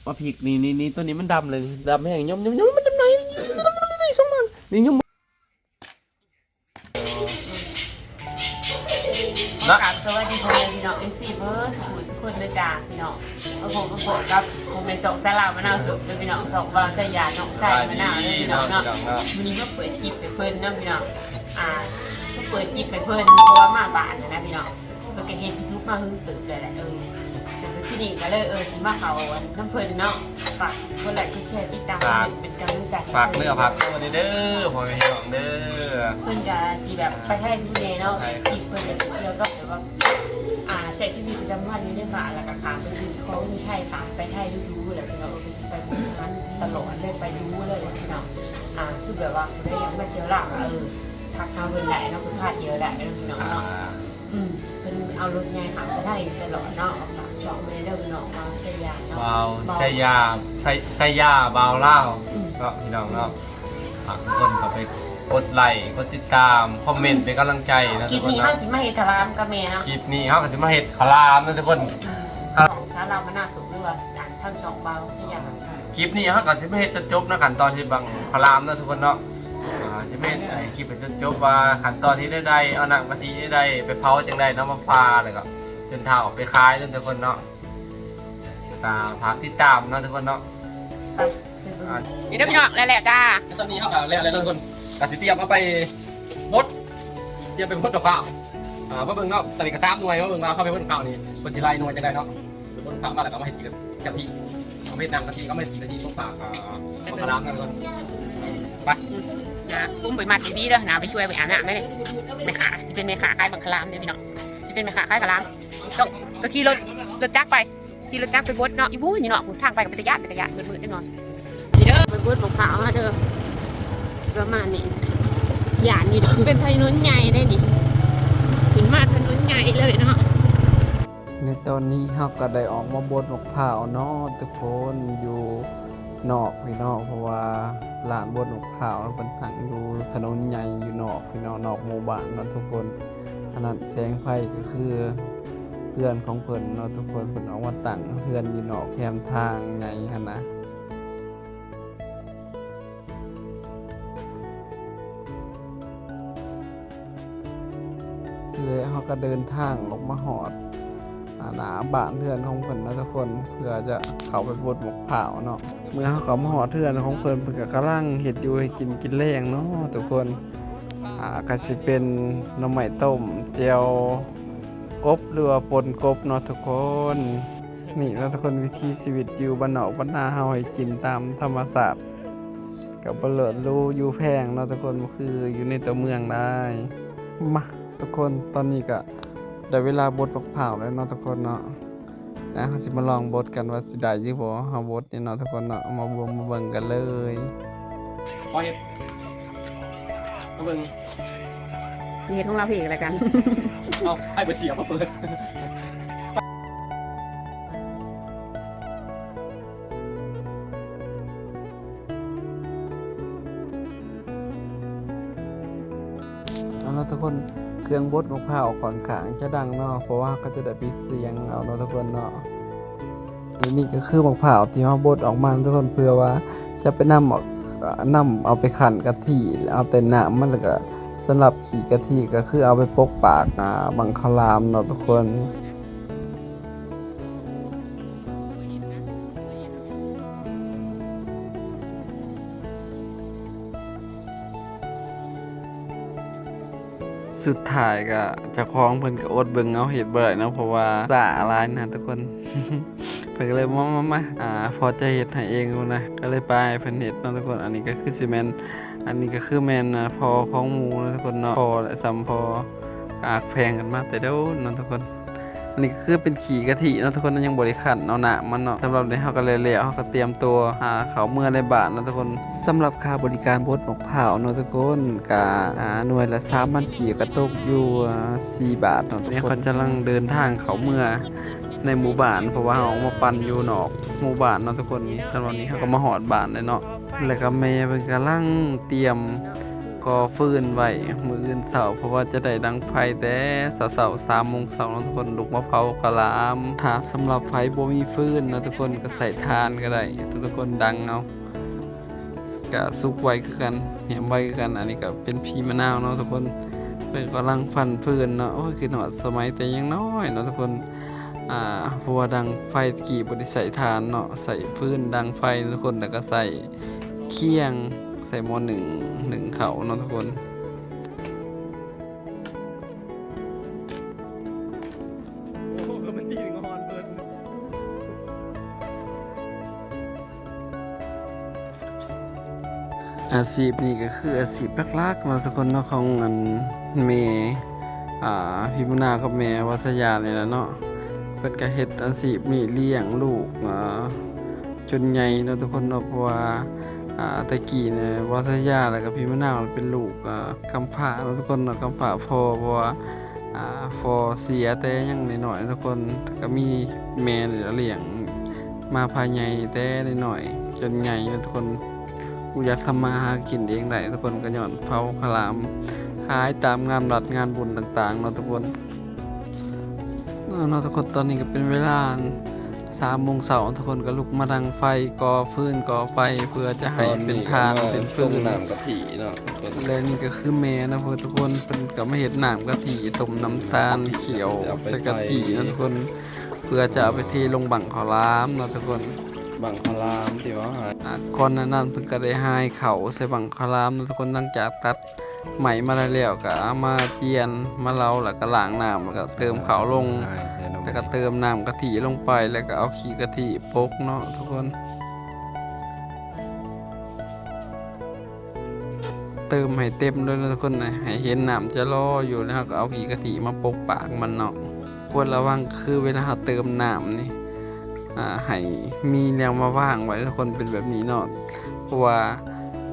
ມາພິກນີ້ ນີ້ ນີ້ ໂຕນີ້ມັນດຳເລີຍ ດຳແຮງ ຍົມໆໆ ມັນຈຳໜ້ອຍ ນີ້ ຍົມ ຂໍກາບສະຫວັດດີພໍ່ແມ່ພີ່ນ້ອງ ເອັຟຊີ ເບິດສູ່ຜູ້ສູ່ຄົນເດີຈ້າພີ່ນ້ອງ. ມາພົບມາພໍ້ກັບພໍ່ແມ່ຊ່ອງສາວລາວມະນາວສຸກເດີພີ່ນ້ອງ ຊ່ອງບ່າວຊາຍາ ນ້ອງຊາຍມະນາວເດີພີ່ນ້ອງເນາະ. ມື້ນີ້ມາເປີດຄລິບໃຫ້ເພິ່ນເນາະພີ່ນ້ອງ ອ່າ ມາເປີດຄລິບໃຫ້ເພິ່ນ ເພາະວ່າມາບ້ານຫັ້ນນະພີ່ນ້ອງ. ເພິ່ນກໍເຮັດຢູທູບມາເຫິງເຕີບແລ້ວແຫຼະ ເອີ ແລ້ວທີນີ້ກໍເລີຍ ເອີ ຊິມາເຂົ້າອັນນຳເພິ່ນເນາະ. ຝາກກົດໄລກົດແຊຕິດຕາມ ຝາກ ເປັນກຳລັງໃຈໃຫ້ ຝາກເນື້ອຝາກຕົວເດີ ພໍ່ແມ່ພີ່ນ້ອງເດີ. ເພິ່ນກໍຊິແບບໄປໄທດູແດ່ເນາະ ໄປໄທ ຄລິບເພິ່ນກໍຊິກ່ຽວກັບແບບວ່າ ອ່າ ໃຊ້ຊີວິດປະຈຳວັນຢູ່ໃນບ້ານ ແລ້ວກໍຂ້າມໄປຊື້ຂອງຢູ່ໄທ ຂ້າມໄປໄທດູໆ ແລ້ວພີ່ນ້ອງ ເອີ ກໍຊິໄປບູຮານຕະຫຼອດເລີຍ ໄປດູເລີຍພີ່ນ້ອງ. ອ່າ ຄືແບບວ່າຜູ້ໃດຢາກມາທ່ຽວລາວ ກໍ ເອີ ທັກຫາເພິ່ນໄດ້ເນາະ ເພິ່ນພາທ່ຽວໄດ້ເນາະພີ່ນ້ອງເນາະ. ອ່າ ອືມ ເພິ່ນເອົາລົດໃຫຍ່ຂ້າມໄປໄທຢູ່ຕະຫຼອດເນາະ. ຝາກຊ່ອງໄປເດີພີ່ນ້ອງ ບ່າວຊາຍາເນາະ ບ່າວ ບ່າວຊາຍາ ຊາຍ ຊາຍາ ບ່າວລາວ ອືມ ເນາະພີ່ນ້ອງເນາະ. ຝາກທຸກຄົນເຂົ້າໄປກົດໄລ ກົດຕິດຕາມ ຄອມເມັນເປັນກຳລັງໃຈເນາະ. ຄລິບນີ້ເຮົາຊິມາເຮັດຄະລາມກັບແມ່ເນາະ. ຄລິບນີ້ເຮົາກໍຊິມາເຮັດຄະລາມເນາະທຸກຄົນ. ຂອງສາວລາວມະນາວສຸກ ຫຼືວ່າທາງຊ່ອງບ່າວຊາຍາ. ຄລິບນີ້ເຮົາກໍຊິມາເຮັດຈົນຈົບເນາະ ຂັ້ນຕອນເຮັດບັ້ງຄະລາມເນາະທຸກຄົນເນາະ. ອ່າ ຊິມາເຮັດໃຫ້ຄລິບໃຫ້ຈົນຈົບວ່າຂັ້ນຕອນເຮັດແນວໃດ ເອົານ້ຳກະທິແນວໃດ ໄປເຜົາຈັ່ງໃດເນາະ ມາຟາ ແລ້ວກໍຈົນຖ້າເອົາໄປຂາຍເນາະທຸກຄົນເນາະ. ກໍຝາກຕິດຕາມເນາະທຸກຄົນເນາະ. ໄປ ອ່າ ນີ້ເດີພີ່ນ້ອງ ແລ້ວແລ້ວຈ້າ. ຕອນນີ້ເຮົາກໍແລ້ວແລ້ວທຸກຄົນ ກໍຊິຕຽມເອົາໄປບົດ ຕຽມໄປບົດດອກເຜົາ. ອ່າ ມາເບິ່ງເນາະ ຕອນນີ້ກໍສາມໜ່ວຍ ມາເບິ່ງວ່າເຮົາໄປບົດເຜົານີ້ ເພິ່ນຊິໄລ່ໜ່ວຍຈັ່ງໃດເນາະ. ບົດເຜົາມາແລ້ວກໍເອົາມາເຮັດກິນກັບກະທິ ເອົາມາເຮັດນ້ຳກະທິ ເອົາມາເຮັດກິນກະທິ ມາຝາກ ອ່າ ບັກຄະລາມນຳກ່ອນ. ໄປ ນະ ກຸ້ມໄປມັດດີໆເດີ ນະ ໄປຊ່ວຍໄປອາບນ້ຳແມ່ນີ້. ແມ່ຄ້າ ຊິເປັນແມ່ຄ້າຂາຍບັກຄະລາມເດີພີ່ນ້ອງ ຊິເປັນແມ່ຄ້າຂາຍຄະລາມ. ກໍ ກໍຂີ່ລົດ ລົດຈັກໄປ ຂີ່ລົດຈັກໄປບົດເນາະ. ອີ ໂອ້ຍ ນີ້ເນາະ ພຸ້ນ ທາງໄປກໍເປັນຕາຢ້ານ ເປັນຕາຢ້ານ ມືດໆ ຈັກໜ່ອຍ. ນີ້ເດີ ໄປບົດບັກພ້າວມາເດີ ຊິປະມານນີ້. ຢ້ານນີ້ເປັນຖະໜົນໃຫຍ່ເດ້ນີ້ ຂຶ້ນມາຖະໜົນໃຫຍ່ເລີຍເນາະ. ໃນຕອນນີ້ເຮົາກໍໄດ້ອອກມາບົດບັກພ້າວເນາະທຸກຄົນ ຢູ່ນອກພີ່ນ້ອງ ເພາະວ່າຮ້ານບົດບັກພ້າວເພິ່ນຕັ້ງຢູ່ຖະໜົນໃຫຍ່ຢູ່ນອກພີ່ນ້ອງ ນອກໝູ່ບ້ານເນາະທຸກຄົນ. ອັນນັ້ນແສງໄຟກໍຄືເຮືອນຂອງເພິ່ນເນາະທຸກຄົນ ເພິ່ນອອກມາຕັ້ງເຮືອນຢູ່ນອກແຄມທາງໃຫຍ່ຫັ້ນນະ. ແລະ ເຮົາກໍເດີນທາງອອກມາຮອດ ອ່າ ໜ້າບ້ານເຮືອນຂອງເພິ່ນເນາະທຸກຄົນ ເພື່ອຈະເຂົ້າໄປບົດໝາກພ້າວເນາະ. ເມື່ອເຮົາເຂົ້າມາຮອດເຮືອນຂອງເພິ່ນ ເພິ່ນກໍກຳລັງເຮັດຢູ່ເຮັດກິນກິນແລງເນາະທຸກຄົນ. ອ່າ ກໍຊິເປັນໜໍ່ໄມ້ຕົ້ມ ແຈ່ວກົບ ຫຼືວ່າປົ່ນກົບເນາະທຸກຄົນ. ນີ້ເນາະທຸກຄົນ ວິຖີຊີວິດຢູ່ບ້ານນອກບ້ານນາເຮົາ ໃຫ້ກິນຕາມທຳມະຊາດ ກໍບໍ່ເລີດຫຼູຢູ່ແພງເນາະທຸກຄົນ ບໍ່ຄືຢູ່ໃນຕົວເມືອງໃດ. ມາທຸກຄົນ ຕອນນີ້ກໍໄດ້ເວລາບົດໝາກພ້າວແລ້ວເນາະທຸກຄົນເນາະ. ນະ ເຮົາຊິມາລອງບົດກັນວ່າຊິໄດ້ຢູ່ບໍ່ ເຮົາບົດນີ້ເນາະທຸກຄົນເນາະ. ມາເບິ່ງ ມາເບິ່ງກັນເລີຍ. ພໍເຮັດ ມາເບິ່ງ ຊິເຮັດຂອງລາວເອງແລ້ວກັນ. ເອົາ ໃຫ້ເບີເສຍມາເປີດ. ເອົາລະທຸກຄົນ ເຄື່ອງບົດໝາກພ້າວຂ້ອນຂ້າງຈະດັງເນາະ ເພາະວ່າເຂົາຈະໄດ້ປິດສຽງເອົາເນາະທຸກຄົນເນາະ. ແລະ ນີ້ກໍຄືໝາກພ້າວທີ່ເຮົາບົດອອກມາທຸກຄົນ ເພື່ອວ່າຈະໄປນຳ ນຳເອົາໄປຄັ້ນກະທິ ເອົາແຕ່ນ້ຳມັນ ແລ້ວກໍສຳລັບຂີ້ກະທິກໍຄືເອົາໄປປົກປາກ ອາ ບັງຄະລາມເນາະທຸກຄົນ. ສຸດທ້າຍກໍເຈົ້າຂອງເພິ່ນກໍອົດເບິ່ງເອົາ ເຮັດບໍ່ໄດ້ເນາະ ເພາະວ່າຊ້າຫຼາຍນະທຸກຄົນ. ເພິ່ນກໍເລີຍ ມາ ມາ ມາ ອ່າ ພໍ່ຈະເຮັດໃຫ້ເອງພຸ້ນນະ ກໍເລີຍປະໃຫ້ເພິ່ນເຮັດເນາະທຸກຄົນ. ອັນນີ້ກໍຄືຊິແມ່ນ ອັນນີ້ກໍຄືແມ່ນ ອ່າ ພໍ່ຂອງໝູ່ເນາະທຸກຄົນເນາະ. ພໍ່ແຫຼະ ສ່ຳພໍ່ ກໍຮັກແພງກັນມາແຕ່ດົນເນາະທຸກຄົນ. ອັນນີ້ກໍຄືເປັນຂີ້ກະທິເນາະທຸກຄົນ ຍັງບໍ່ໄດ້ຄັ້ນເອົານ້ຳມັນເນາະ. ສຳລັບນີ້ເຮົາກໍແລ້ວໆ ເຮົາກໍຕຽມຕົວ ອ່າ ເຂົ້າເມືອໃນບ້ານເນາະທຸກຄົນ. ສຳລັບຄ່າບໍລິການບົດໝາກພ້າວເນາະທຸກຄົນ ກະ ອ່າ ໜ່ວຍລະສາມພັນກີບ ກະຕົກຢູ່ ອ່າ ສີ່ບາດເນາະທຸກຄົນ. ນີ້ເຂົາກຳລັງເດີນທາງເຂົ້າເມືອໃນໝູ່ບ້ານ ເພາະວ່າເຮົາອອກມາປັ່ນຢູ່ນອກໝູ່ບ້ານເນາະທຸກຄົນ. ສຳລັບນີ້ເຮົາກໍມາຮອດບ້ານແລ້ວເນາະ ແລ້ວກໍແມ່ເພິ່ນກຳລັງຕຽມ ກໍ່ຟືນໄວ້ມື້ອື່ນເຊົ້າ ເພາະວ່າຈະໄດ້ດັງໄຟແຕ່ເຊົ້າໆ ສາມໂມງເຊົ້າເນາະທຸກຄົນ ລຸກມາເຜົາເຂົ້າຫຼາມ. ຖ້າສຳລັບໃຜບໍ່ມີຟືນເນາະທຸກຄົນ ກໍໃຊ້ຖ່ານກໍໄດ້ທຸກຄົນ ດັງເອົາ. ກະສຸກໄວຄືກັນ ແຫ້ງໄວຄືກັນ. ອັນນີ້ກະເປັນພີ່ມະນາວເນາະທຸກຄົນ ເພິ່ນກຳລັງຟັນຟືນເນາະ. ໂອ້ຍ ຄິດຮອດສະໄໝແຕ່ຍັງນ້ອຍເນາະທຸກຄົນ ອ່າ ເພາະວ່າດັງໄຟຕະກີ້ບໍ່ໄດ້ໃຊ້ຖ່ານເນາະ ໃຊ້ຟືນດັງໄຟເນາະທຸກຄົນ ແລ້ວກະໃຊ້ຄຽງ ໃສ່ໝໍ້ໜຶ້ງ ໜຶ້ງເຂົ້າເນາະທຸກຄົນ. ໂອ້ ມັນຕີງອນເພິ່ນ. ອາຊີບນີ້ກໍຄືອາຊີບຫຼັກໆເນາະທຸກຄົນເນາະ ຂອງອັນແມ່ ອ່າ ພິມະນາກັບແມ່ວາສະຍານີ້ແຫຼະເນາະ. ເພິ່ນກໍເຮັດອາຊີບນີ້ລ້ຽງລູກ ອ່າ ຈົນໃຫຍ່ເນາະທຸກຄົນເນາະ ເພາະວ່າ ອ່າ ແຕ່ກີ້ນີ້ວາສະຍາ ແລ້ວກໍພິມະນາເປັນລູກ ອ່າ ກຳພ້າເນາະທຸກຄົນເນາະ ກຳພ້າພໍ່ ເພາະວ່າ ອ່າ ພໍ່ເສຍແຕ່ຍັງນ້ອຍໆທຸກຄົນ ກໍມີແມ່ນີ້ລະລ້ຽງມາພາໃຫຍ່ແຕ່ນ້ອຍໆຈົນໃຫຍ່ເນາະທຸກຄົນ. ຜູ້ຢາກທຳມາຫາກິນເອງໄດ້ທຸກຄົນ ກໍຍ້ອນເຜົາເຂົ້າຫຼາມຂາຍຕາມງານວັດງານບຸນຕ່າງໆເນາະທຸກຄົນ. ເນາະ ເນາະທຸກຄົນ ຕອນນີ້ກໍເປັນເວລາສາມໂມງເຊົ້າ ທຸກຄົນກໍລຸກມາດັງໄຟ ກໍ່ຟືນກໍ່ໄຟ ເພື່ອຈະໃຫ້ເປັນຖ່ານເປັນຟືນ ນ້ຳກະທິເນາະ ແລະນີ້ກໍຄືແມ່ເນາະທຸກຄົນ ເພິ່ນກໍມາເຮັດນ້ຳກະທິ ຕົ້ມນ້ຳຕານ ຂ້ຽວໃສ່ກະທິເນາະທຸກຄົນ ເພື່ອຈະເອົາໄປເທລົງບັ້ງເຂົ້າຫຼາມເນາະທຸກຄົນ ບັ້ງເຂົ້າຫຼາມທີ່ວ່າ ອ່າ ກ່ອນໜ້ານັ້ນເພິ່ນກໍໄດ້ຫາຍເຂົ້າໃສ່ບັ້ງເຂົ້າຫຼາມເນາະທຸກຄົນ ຫຼັງຈາກຕັດ ໄມ້ມາໄດ້ແລ້ວ ກໍເອົາມາຈຽນ ມາເລົາ ແລ້ວກໍລ້າງນ້ຳ ແລ້ວກໍເຕີມເຂົ້າລົງ ແລ້ວກໍເຕີມນ້ຳກະທິລົງໄປ ແລ້ວກໍເອົາຂີ້ກະທິປົກເນາະທຸກຄົນ ເຕີມໃຫ້ເຕັມເລີຍເນາະທຸກຄົນ ໃຫ້ເຫັນນ້ຳຈະລໍຢູ່ ແລ້ວເຮົາກໍເອົາຂີ້ກະທິມາປົກປາກມັນເນາະ. ຄວນລະວັງຄືເວລາເຮົາເຕີມນ້ຳນີ້ ອ່າ ໃຫ້ມີແນວມາວາງໄວ້ທຸກຄົນ ເປັນແບບນີ້ເນາະ ເພາະວ່າ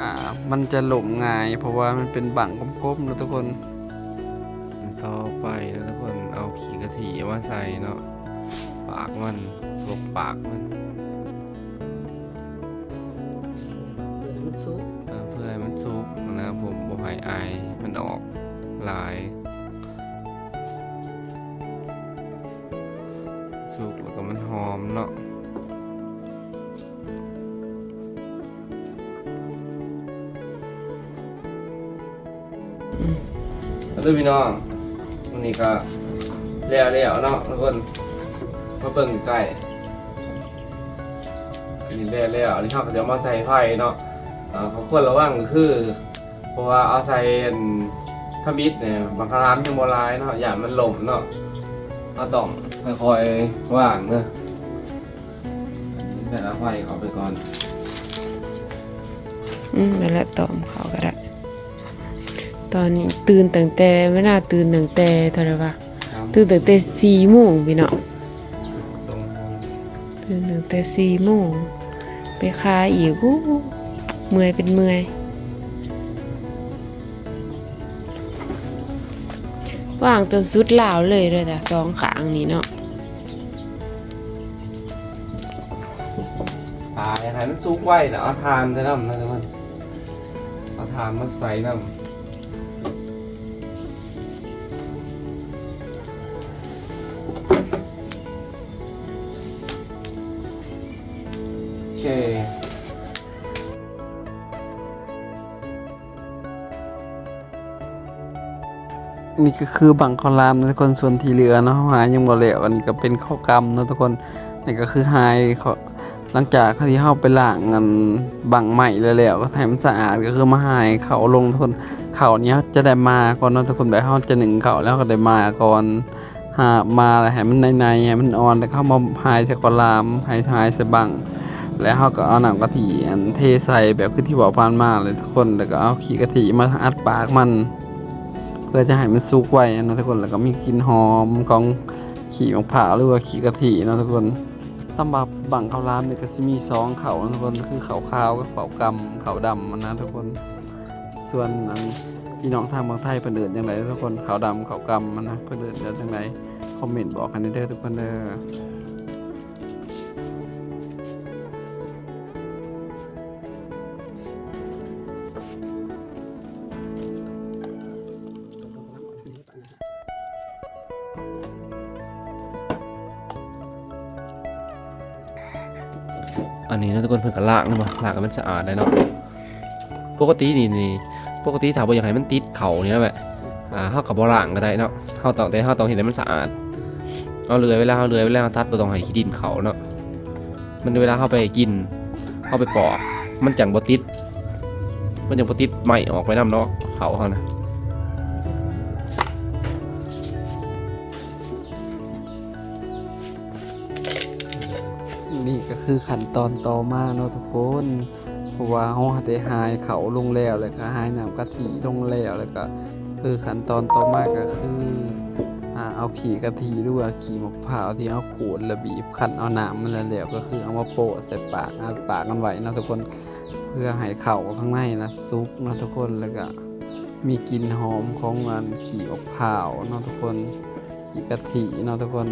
ອ່າ ມັນຈະລົ້ມງ່າຍ ເພາະວ່າມັນເປັນບັ້ງກົມໆເນາະທຸກຄົນ. ຕໍ່ໄປເນາະທຸກຄົນ ເອົາຂີ້ກະທິມາໃສ່ເນາະ ປາກມັນ ປົກປາກມັນ ເພື່ອໃຫ້ມັນສຸກ ເອີ ເພື່ອໃຫ້ມັນສຸກນະ ຜົມບໍ່ໃຫ້ອາຍມັນອອກຫຼາຍ. ສຸກແລ້ວກໍມັນຫອມເນາະ. ເດີພີ່ນ້ອງ ມື້ນີ້ກໍແລ້ວແລ້ວເນາະທຸກຄົນ ມາເບິ່ງໃກ້ໆ ອັນນີ້ແລ້ວແລ້ວ ອັນນີ້ເຮົາກໍຈະເອົາມາໃສ່ໄຟເນາະ. ອ່າ ຂໍ້ຄວນລະວັງກໍຄື ເພາະວ່າເອົາໃສ່ອັນທຳອິດນີ້ ບັ້ງຄະລາມຍັງບໍ່ຫຼາຍເນາະ ຢ້ານມັນລົ້ມເນາະ ເຮົາຕ້ອງຄ່ອຍໆວາງເດີ. ແຕ່ລະໄຟເຂົ້າໄປກ່ອນ ອືມ ນັ້ນແຫຼະ ຕອມເຂົ້າກໍໄດ້. ຕອນນີ້ຕື່ນຕັ້ງແຕ່ ເວລາຕື່ນຕັ້ງແຕ່ເທົ່າໃດວະ? ຕື່ນຕັ້ງແຕ່ສີ່ໂມງພີ່ນ້ອງ ຕື່ນຕັ້ງແຕ່ສີ່ໂມງ ໄປຂາຍອີກ ໂອ້ ເມື່ອຍເປັນເມື່ອຍ. ວາງຕົວສຸດລາວເລີຍເດີ ສອງຂ້າງນີ້ເນາະ. ຕາຍ ໃຫ້ມັນສຸກໄວນະ ເອົາຖ່ານໃສ່ນຳນະທຸກຄົນ ເອົາຖ່ານມາໃສ່ນຳ. ໂອເຄ. ນີ້ກໍຄືບັ້ງເຂົ້າຫຼາມເນາະທຸກຄົນ ສ່ວນທີ່ເຫຼືອເນາະ ເຮົາຫາຍັງບໍ່ແລ້ວ. ອັນນີ້ກໍເປັນເຂົ້າກ່ຳເນາະທຸກຄົນ ນີ້ກໍຄືຫາຍເຂົ້າ ຫຼັງຈາກທີ່ເຮົາໄປລ້າງອັນບັ້ງໄມ້ແລ້ວໆ ກໍໃຫ້ມັນສະອາດ ກໍຄືມາຫາຍເຂົ້າລົງທຸກຄົນ. ເຂົ້ານີ້ເຮົາຈະໄດ້ໝ່າກ່ອນເນາະທຸກຄົນ ແບບເຮົາຈະໜຶ້ງເຂົ້າແລ້ວເຮົາກໍໄດ້ໝ່າກ່ອນ. ຫາບມາແລ້ວໃຫ້ມັນໄນໆ ໃຫ້ມັນອ່ອນ ແລ້ວເຮົາມາຫາຍໃສ່ເຂົ້າຫຼາມ ໃຫ້ຫາຍໃສ່ບັ້ງ ແລ້ວເຮົາກໍເອົານ້ຳກະທິອັນເທໃສ່ ແບບຄືທີ່ເວົ້າຜ່ານມາແຫຼະທຸກຄົນ ແລ້ວກໍເອົາຂີ້ກະທິມາອັດປາກມັນ ເພື່ອຈະໃຫ້ມັນສຸກໄວນະທຸກຄົນ ແລ້ວກໍມີກິ່ນຫອມຂອງຂີ້ໝາກພ້າວ ຫຼືວ່າຂີ້ກະທິເນາະທຸກຄົນ. ສຳລັບບັ້ງເຂົ້າຫຼາມນີ້ກໍຊິມີສອງເຂົ້ານະທຸກຄົນ ຄືເຂົ້າຂາວກັບເຂົ້າກ່ຳ ເຂົ້າດຳຫັ້ນນະທຸກຄົນ. ສ່ວນອັນ ພີ່ນ້ອງທາງຝັ່ງໄທເພິ່ນເອີ້ນຈັ່ງໃດທຸກຄົນ ເຂົ້າດຳເຂົ້າກ່ຳຫັ້ນນະ ເພິ່ນເອີ້ນວ່າຈັ່ງໃດ ຄອມເມັນບອກກັນແດ່ເດີທຸກຄົນເດີ. ອັນນີ້ເນາະທຸກຄົນ ເພິ່ນກໍລ້າງແມ່ນບໍ່ ລ້າງໃຫ້ມັນສະອາດໄດ້ເນາະ. ປົກກະຕິນີ້ ນີ້ ປົກກະຕິຖ້າບໍ່ຢາກໃຫ້ມັນຕິດເຂົ້ານີ້ນະແມ່ ອ່າ ເຮົາກໍບໍ່ລ້າງກໍໄດ້ເນາະ. ເຮົາຕ້ອງ ແຕ່ເຮົາຕ້ອງເຮັດໃຫ້ມັນສະອາດ. ເຮົາເລື່ອຍ ເວລາເຮົາເລື່ອຍ ເວລາເຮົາຕັດ ບໍ່ຕ້ອງໃຫ້ຂີ້ດິນເຂົ້າເນາະ. ມັນເວລາເຮົາໄປກິນ ເຮົາໄປປອກ ມັນຈັ່ງບໍ່ຕິດ ມັນຈັ່ງບໍ່ຕິດໄມ້ອອກໄປນຳເນາະ ເຂົ້າເຮົານະ. ນີ້ກໍຄືຂັ້ນຕອນຕໍ່ມາເນາະທຸກຄົນ ເພາະວ່າເຮົາໄດ້ຫາຍເຂົ້າລົງແລ້ວ ແລ້ວກໍຫາຍນ້ຳກະທິລົງແລ້ວ ແລ້ວກໍຄືຂັ້ນຕອນຕໍ່ມາກໍຄື ອ່າ ເອົາຂີ້ກະທິ ຫຼືວ່າຂີ້ໝາກພ້າວທີ່ເຮົາຂູດ ແລ້ວບີບຄັ້ນເອົານ້ຳມັນແລ້ວ ແລ້ວກໍຄືເອົາມາໂປະໃສ່ປາກ ອັດປາກມັນໄວ້ເນາະທຸກຄົນ ເພື່ອໃຫ້ເຂົ້າຂ້າງໃນນະສຸກເນາະທຸກຄົນ ແລ້ວກໍມີກິ່ນຫອມຂອງອັນຂີ້ໝາກພ້າວເນາະທຸກຄົນ ຂີ້ກະທິເນາະທຸກຄົນ.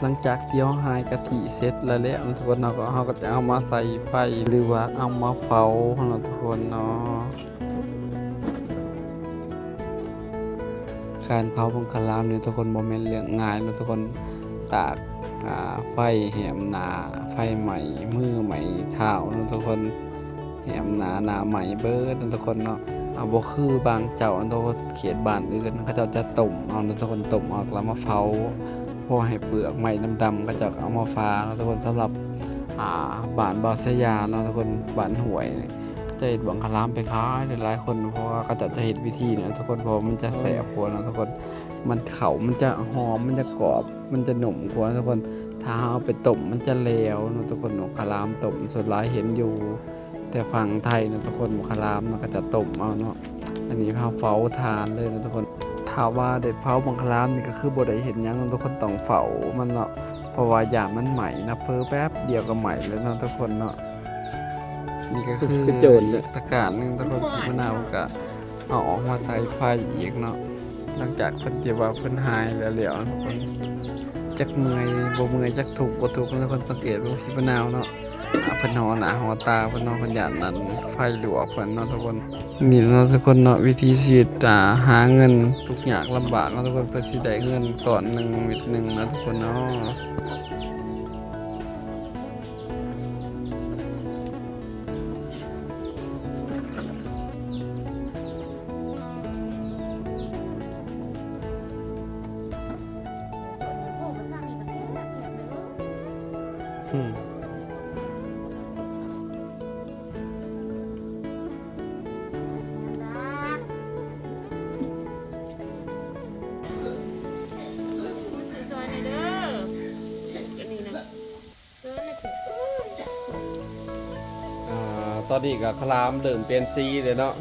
ຫຼັງຈາກທີ່ເຮົາຫາຍກະທິເສັດແລ້ວແຫຼະເນາະທຸກຄົນເນາະ ກໍເຮົາກໍຈະເອົາມາໃສ່ໄຟ ຫຼືວ່າເອົາມາເຝົ້າເນາະທຸກຄົນເນາະ. ການເຜົາບັງຄະລາມນີ້ທຸກຄົນ ບໍ່ແມ່ນເລື່ອງງ່າຍເນາະທຸກຄົນ ຕາກ ອ່າ ໄຟແຫມໜ້າ ໄຟໄໝ້ມືໄໝ້ເທົ້າເນາະທຸກຄົນ ແຫມໜ້າ ໜ້າໄໝ້ເບິດເນາະທຸກຄົນເນາະ. ອ່າ ບໍ່ຄືບາງເຈົ້າເນາະທຸກຄົນ ເຂດບ້ານອື່ນເຂົາເຈົ້າຈະຕົ້ມເອົາເນາະທຸກຄົນ ຕົ້ມເອົາແລ້ວມາເຜົາ ພໍໃຫ້ເປືອກໄມ້ດຳໆ ເຂົາເຈົ້າກໍເອົາມາຝາເນາະທຸກຄົນ. ສຳລັບ ອ່າ ບ້ານບ່າວຊາຍາເນາະທຸກຄົນ ບ້ານຫ້ວຍ ເຂົາເຈົ້າເຮັດບັງຄະລາມໄປຂາຍຫຼາຍໆຄົນ ເພາະວ່າເຂົາເຈົ້າຈະເຮັດວິທີນີ້ທຸກຄົນ ເພາະວ່າມັນຈະແຊບກວ່າເນາະທຸກຄົນ ມັນ ເຂົ້າມັນຈະຫອມ ມັນຈະກອບ ມັນຈະໜຸ່ມກວ່າເນາະທຸກຄົນ. ຖ້າເຮົາເອົາໄປຕົ້ມມັນຈະແຫຼວເນາະທຸກຄົນ ບັງຄະລາມຕົ້ມ ສ່ວນຫຼາຍເຫັນຢູ່ແຕ່ຝັ່ງໄທເນາະທຸກຄົນ ບັງຄະລາມເນາະ ເຂົາເຈົ້າຕົ້ມເອົາເນາະ. ອັນນີ້ເຮົາເຝົ້າຖ່ານເລີຍເນາະທຸກຄົນ ຖ້າວ່າໄດ້ເຝົ້າບັງຄະລາມນີ້ກໍຄືບໍ່ໄດ້ເຮັດຫຍັງເນາະທຸກຄົນ ຕ້ອງເຝົ້າມັນເນາະ ເພາະວ່າຢ້ານມັນໄໝ້ນະ ເຜີແປັບດຽວກໍໄໝ້ແລ້ວເນາະທຸກຄົນເນາະ. ນີ້ກໍຄື ຄືໂຈນເນາະ ຕະການໜຶ່ງທຸກຄົນ ທີ່ມະນາວກໍເອົາອອກມາໃສ່ໄຟອີກເນາະ ຫຼັງຈາກເພິ່ນທີ່ວ່າເພິ່ນຫາຍແລ້ວໆເນາະທຸກຄົນ. ຈັກເມື່ອຍບໍ່ເມື່ອຍ ຈັກທຸກບໍ່ທຸກເນາະທຸກຄົນ ສັງເກດເບິ່ງທີ່ມະນາວເນາະ ອ່າ ເພິ່ນຫໍ່ໜ້າຫໍ່ຕາເພິ່ນເນາະ ເພິ່ນຢ້ານອັນໄຟລວກເພິ່ນເນາະທຸກຄົນ. ນີ້ເນາະທຸກຄົນເນາະ ວິຖີຊີວິດ ອ່າ ຫາເງິນທຸກຍາກລຳບາກເນາະທຸກຄົນ ເພື່ອຊິໄດ້ເງິນກ້ອນໜຶ່ງເມັດໜຶ່ງເນາະທຸກຄົນເນາະ. ອ່າ ຕອນນີ້ກໍຄະລາມເລີ່ມປ່ຽນສີແລ້ວເນາະ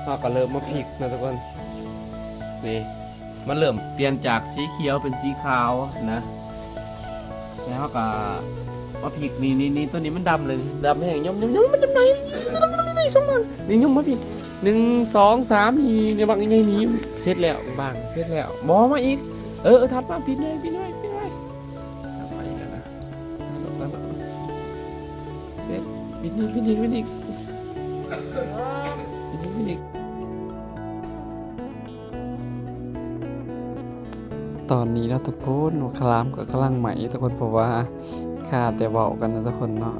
ເຮົາກໍເລີ່ມມາພິກເນາະທຸກຄົນ. ນີ້ ມັນເລີ່ມປ່ຽນຈາກສີຂຽວເປັນສີຂາວນະ ແລ້ວເຮົາກໍມາພິກ ນີ້ ນີ້ ນີ້ ຕົວນີ້ມັນດຳເລີຍ ດຳແຮງ ຍົມ ຍົມ ຍົມ ມັນຈຳໄດ້ ນີ້ ສົ່ງມາ ນີ້ ຍົມມາພີ້ ໜຶ່ງ ສອງ ສາມ ນີ້ ນີ້ບັກໃຫຍ່ນີ້ ເສັດແລ້ວ ບາງ ເສັດແລ້ວ ບໍ່ ມາອີກ ເອີ ເອີ ຖັດມາ ປິດເລີຍ ປິດເລີຍ ປິດເລີຍ. ເສັດ ປິດອີກ ປິດອີກ ປິດອີກ ປິດອີກ ປິດອີກ. ຕອນນີ້ເນາະທຸກຄົນ ຄະລາມກໍກຳລັງໄໝ້ທຸກຄົນ ເພາະວ່າຄາແຕ່ເວົ້າກັນນະທຸກຄົນເນາະ.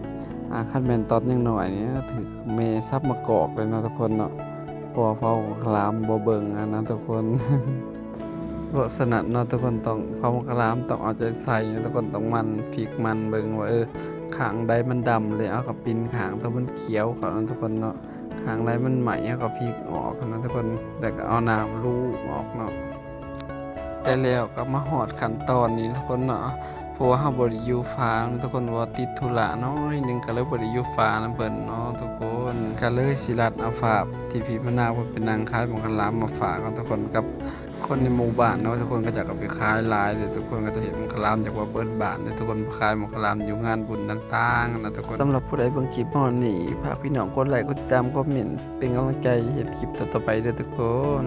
ອ່າ ຄັນແມ່ນຕອນຍັງນ້ອຍນີ້ ຖືກແມ່ສັບມາກອກເລີຍເນາະທຸກຄົນເນາະ ເພາະວ່າເຜົາຄະລາມບໍ່ເບິ່ງຫັ້ນນະທຸກຄົນ. ເພາະສະນັ້ນເນາະທຸກຄົນ ຕ້ອງ ເຜົາໝາກຄະລາມຕ້ອງເອົາໃຈໃສ່ເນາະທຸກຄົນ ຕ້ອງໝັ່ນພິກໝັ່ນເບິ່ງວ່າ ເອີ ຂ້າງໃດມັນດຳແລ້ວ ເຮົາກໍປິ່ນຂ້າງຕົວມັນຂຽວເຂົ້າເນາະທຸກຄົນເນາະ ຂ້າງໃດມັນໄໝ້ ເຮົາກໍພິກອອກເນາະທຸກຄົນ ແລ້ວກໍເອົານ້ຳລູບອອກເນາະ. ແຕ່ແລ້ວກໍມາຮອດຂັ້ນຕອນນີ້ທຸກຄົນເນາະ ເພາະວ່າເຮົາບໍ່ໄດ້ຢູ່ຝາເນາະທຸກຄົນ ເພາະວ່າຕິດທຸລະໜ້ອຍໜຶ່ງ ກໍເລີຍບໍ່ໄດ້ຢູ່ຝານຳເພິ່ນເນາະທຸກຄົນ ກໍເລີຍຊິລັດເອົາພາບທີ່ພີ່ມະນາວເພິ່ນໄປນັ່ງຂາຍໝາກຄະລາມມາຝາກເນາະທຸກຄົນ ກັບ ຄົນໃນໝູ່ບ້ານເນາະ ທຸກຄົນເຂົາເຈົ້າກໍໄປຂາຍຫຼາຍເດ້ ທຸກຄົນເຂົາເຈົ້າເຮັດໝາກຄະລາມ ຢາກວ່າເປີດບ້ານເດ້ ທຸກຄົນ ໄປຂາຍໝາກຄະລາມຢູ່ງານບຸນຕ່າງໆນະທຸກຄົນ. ສຳລັບຜູ້ໃດເບິ່ງຄລິບຮອດນີ້ ຝາກພີ່ນ້ອງກົດໄລ ກົດຕິດຕາມ ຄອມເມັນ ເປັນກຳລັງໃຈເຮັດຄລິບຕໍ່ໆໄປເດີທຸກຄົນ.